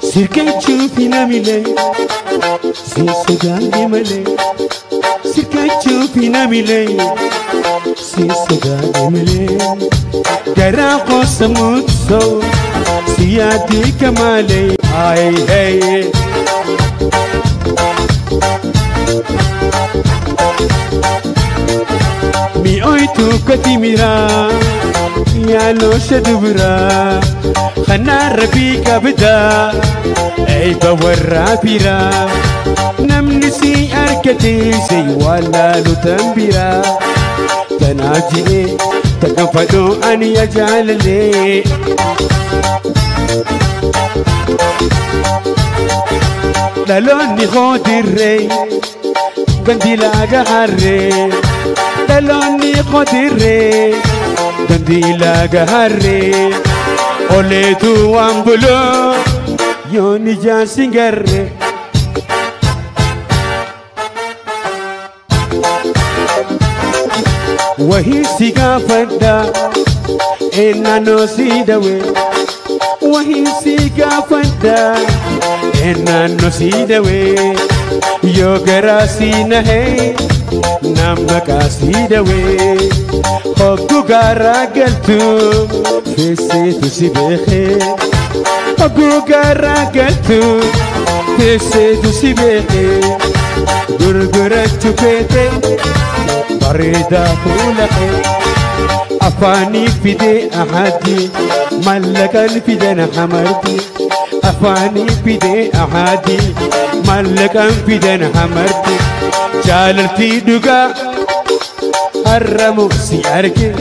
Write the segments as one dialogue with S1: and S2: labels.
S1: Sirkachu finamile, si sodade male. Sirkachu finamile, si sodade male. Gara qosamutso, siyadi kamale. Ay hey. Mi oitu katimira, ya lo shadubra. خنا ربيك بدا اي بورا نمنسي اركتي زي ولا لتنبرا تناجي تكفدو ان يجعل لي لالوني خود الري بندي لاقى حري لالوني خود الري بندي لاقى حري Oletu ambulo yoni jasingarre Wahi sigafadda enna no sidawe Wahi sigafadda enna no sidawe Yogara sina he namma sidawe Hoggu garagaltu fesetu si beekhe Hoggu garagaltu fesetu si beekhe Gurgurachuu feete bareedaa fuula kee Afaanii fidee ahadi mallaqaan fidan hamarti Afaanii fidee ahadi mallaqaan fidan hamarti Jaalaltii dhugaa harramu si arge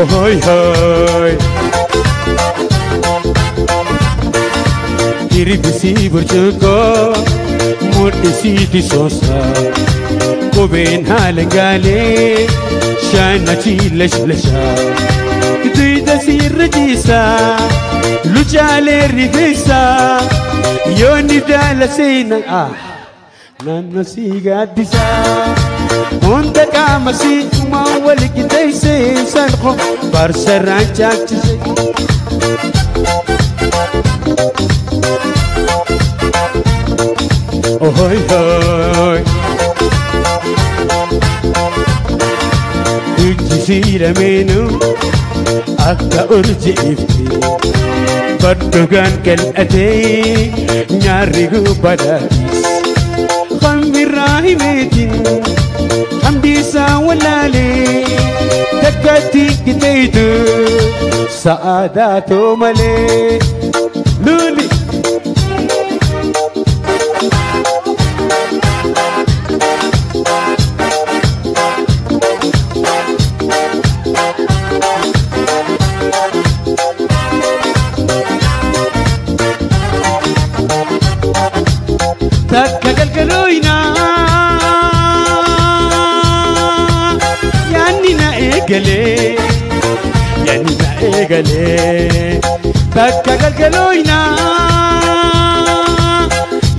S1: Ohoy hoy Hiribisi burcuqqoo mudhisiiti soosa Qubeen haalangaalee shaanachi lashlasha Duyda sirra jiisa luchaalee rifeensa Yoonni daala seena naannoo si gaaddisa Hunda qaama si uumaan wal qixeessee salqoo barsarraan chaachise. Ohoy hoy Ijji si lameenuu akka urji ifti Baddugaan qal'atee nyaarri gubbadaatis Hambirraa himeetiin hambisaa walaalee takkatti qixeetu sa'aadaatoo malee Luli Takka galgalooyna yaanni na eegalee yaanni na eegalee Takka galgalooyna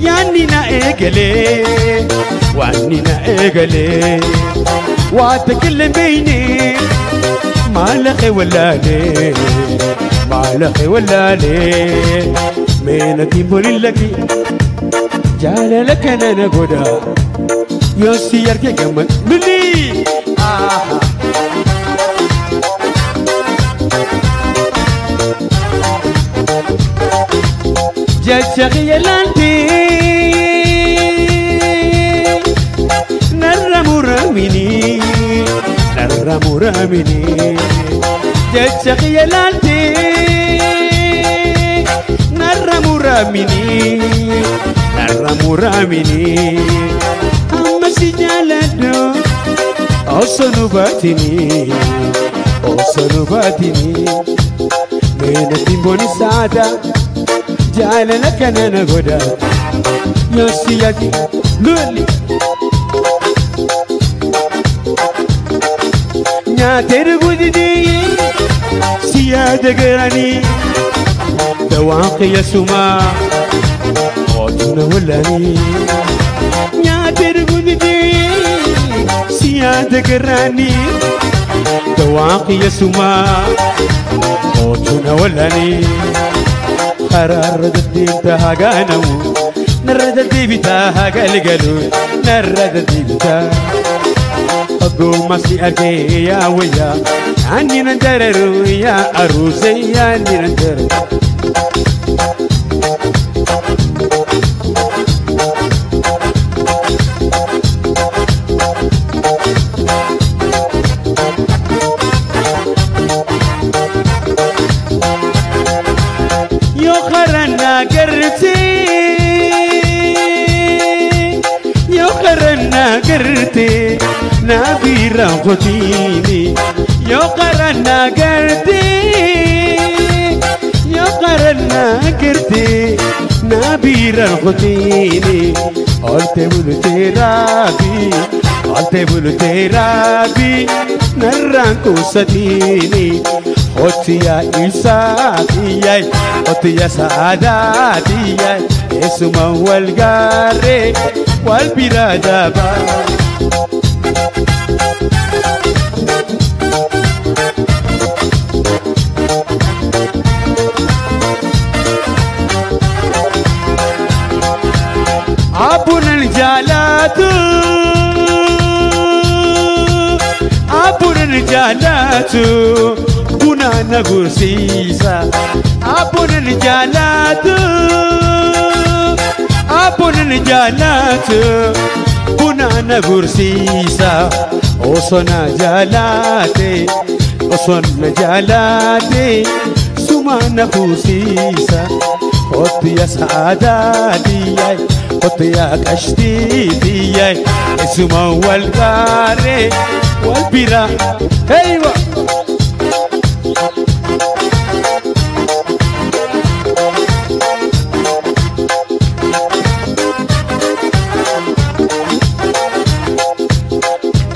S1: yaanni na eegalee waanni na eegalee waa takallam bayni maalaqa walaalee maalaqa walaalee meenati bolillaki Jaalala kana na godha yoo si arge gammad lulii Jecha kiyya laaltee narra muramini narra muramini Jecha kiyya laaltee narra muramini Narra muramini amma si jaaladhu Osoo nu baatini, osoo nu baatini, meenatti booni saada jaalala kana na godha yoo si yaadi lolli. Nyaatee dhuguu didee si yaada garanii dawaan qiyasumaa otuu na walaanii. Nyaatee dhuguu didee si yaada garanii dawaan qiyasumaa otuu na walaanii. Karaarra deddeemta hagaanamu narra deddeebitaa hagalgalu narra deddeebitaa. Ogummaa si argee yaa wayyaa ani nan jararu yaa aruusee yaa ani nan jararu. Yoo karana gartee, yoo karana gartee, na bira qotiini. Yoo karana gartee, yoo karana gartee, na bira qotiini. Olte bultee raabii, olte bultee raabii, narraan kuusatiini. Hotiya isaatiyay, hotiya saadaatiyay, eessuma wal gaarree wal bira dabaa. Abbunan jaalatu, abbunan jaalatu, buna na gursiisa. Abbunan jaalatu, abbunan jaalatu, buna na gursiisa. Osoo na jaalaate, osoo na jaalaate, suma na fuusiisa. Hotiya saadaatiyay, hotiya qashtiitiyay, isuma wal gaaree wal bira. Heywa!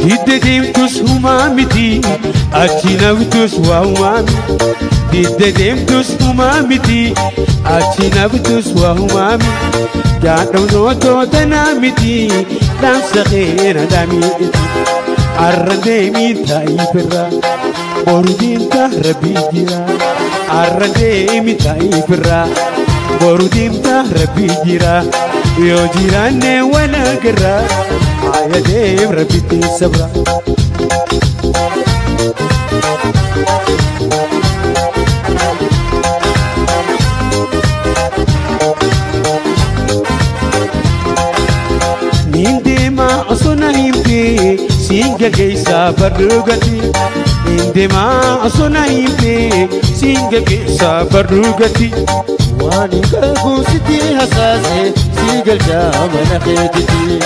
S1: Didde deemtus humaa miti, achi naftus waa humaa miti. Didde deemtus humaa miti, achi naftus waa humaa miti. Jaadhamtootoo tanaa miti, dhaamsa keena dhaamiiti. Arra deemii taa'ii birra, boru deemta rabbii jira. Arra deemii taa'ii birra, boru deemta rabbii jira. Yoo jiraanne wal agarra, haaya deem rabbitti sabra. Niin deemaa osoo na himte siin gaggeessaa bardugati. Niin deemaa osoo na himte siin gaggeessaa bardugati.
S2: Waan hin qabu sitti hasaase si galchaa mana keetitti.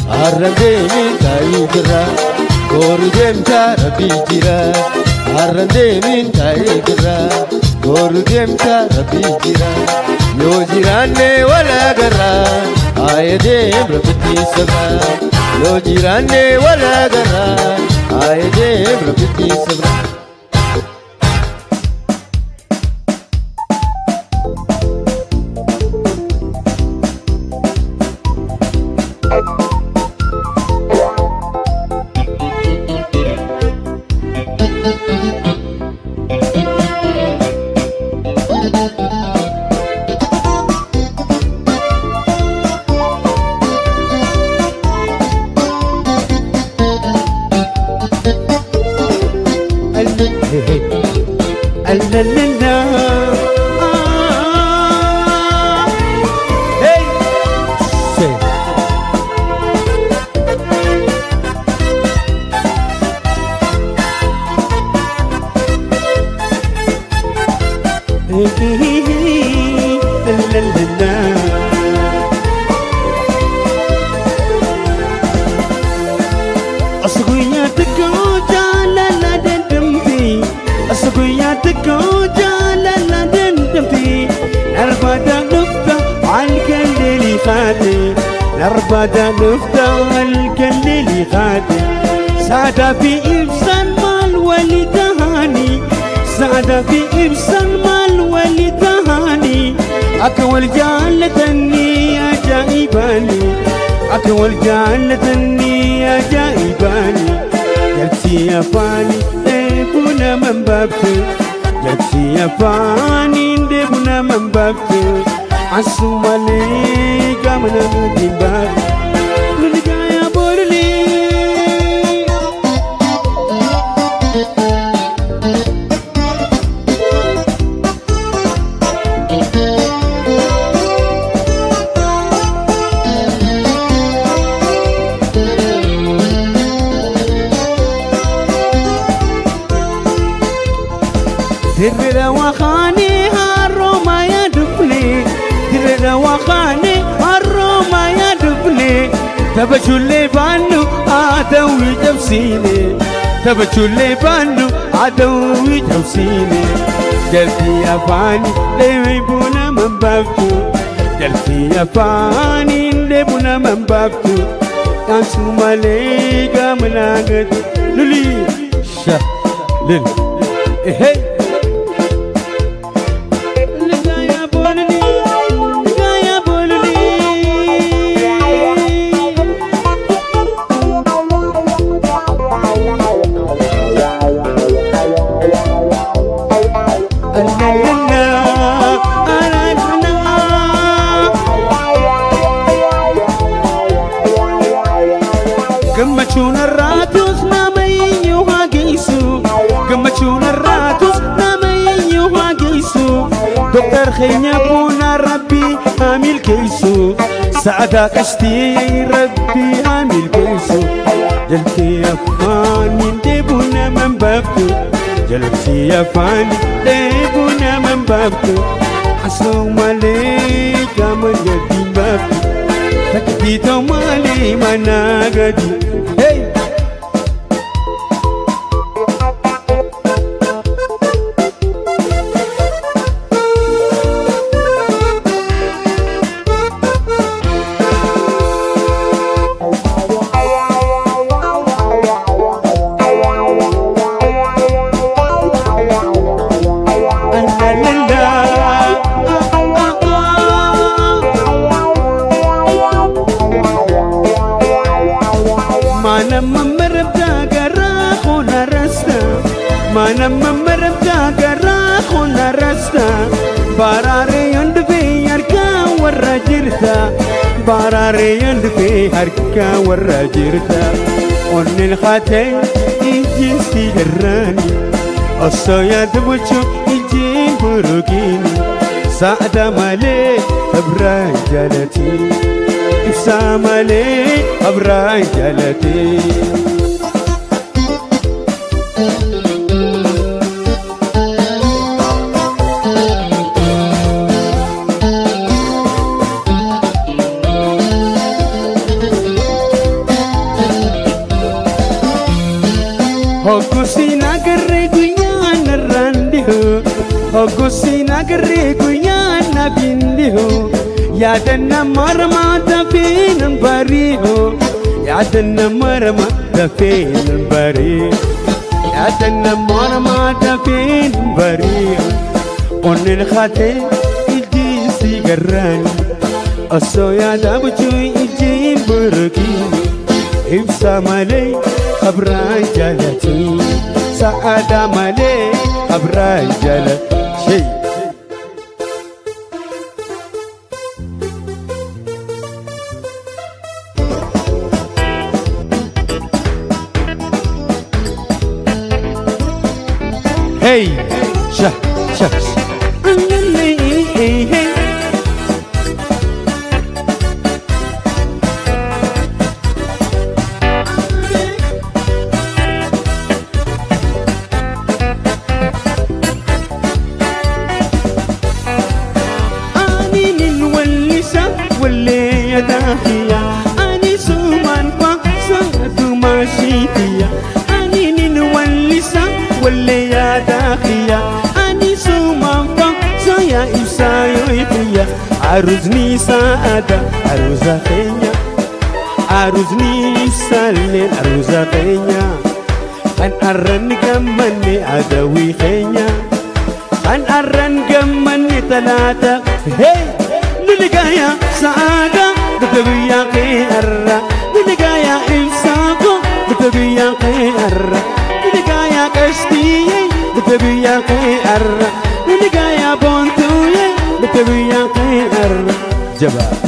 S2: Har'a deemin taa'ii jira, boru deemtaa rabbii jira. Har'a deemin taa'ii jira, boru deemtaa rabbii jira. Yoo jiraanne wal agarra, haaya deem rabbitti sabra. Yoo jiraanne wal agarra, haaya deem rabbitti sabra.
S1: La la la. Ah. Hey! Say. La la la. Asguyyaa xiqqoo rakkoo jaalala dandamte narbaada dhufta halkan leelii kaate narbaada dhufta halkan leelii kaate saadaa fi ibsaan maal wali tahanii saadaa fi ibsaan maal wali tahanii akka wal jaallatanii ajaa'ibanii akka wal jaallatanii ajaa'ibanii jalti afaanii deebuna mambaabtu jalti afaanii deebuna mambaabtu asumalee gaamana dimbaabtu lulligaayaa boolulee. Dirra وخاني هروما يا دبلي dirra وخاني هروما يا دبلي تبشولي بانو عدوي جبسيني تبشولي بانو عدوي جبسيني جلتي أفاني ليبونا من بابتو جلتي أفاني ليبونا من بابتو كانسو ماليغا مناغت لولي شا لل إيه Gammachuun arraatus nama eenyu haa geessu gammachuun arraatus nama eenyu haa geessu Dooktar keenya buuna rabbi haa milkeessu sa'aadaa qashtii rabbi haa milkeessu jalti afaaniin deebuu nama hin baaftu jalti afaaniin deebuu nama hin baaftu asoo malee gaama gadi hin baaftu takkiitoo malee mana gadi. Hey! Baraareen dhufee harka warra jirta onneen haatee ijji garraani osoo yaada bulchuu ijji buruqiini saada malee abraan jaalati ibsaa malee abraan jaalati. Hoggusina garee guyyaan na bindiho yaadanna marma dafeen bariho yaadanna marma dafeen bariho yaadanna marma dafeen bariho onneen haatee ijji si garraani osoo yaada bulchuu ijji burqiini ibsa malee abraan jaalati sa'aada malee abraan jaalati. Hey! Hey! Sha! Sha! Hey! Hey! Aruuzni saada aruuza keenya aruuzni ibsaalleen aruuza keenya kan arran gammanne adawii keenya kan arran gammanne talaata hey niligaya saada gubbiyaa qeerra niligaya ibsaako gubbiyaa qeerra niligaya qashtiye gubbiyaa qeerra niligaya boontuye gubbiyaa qeerra jabaa.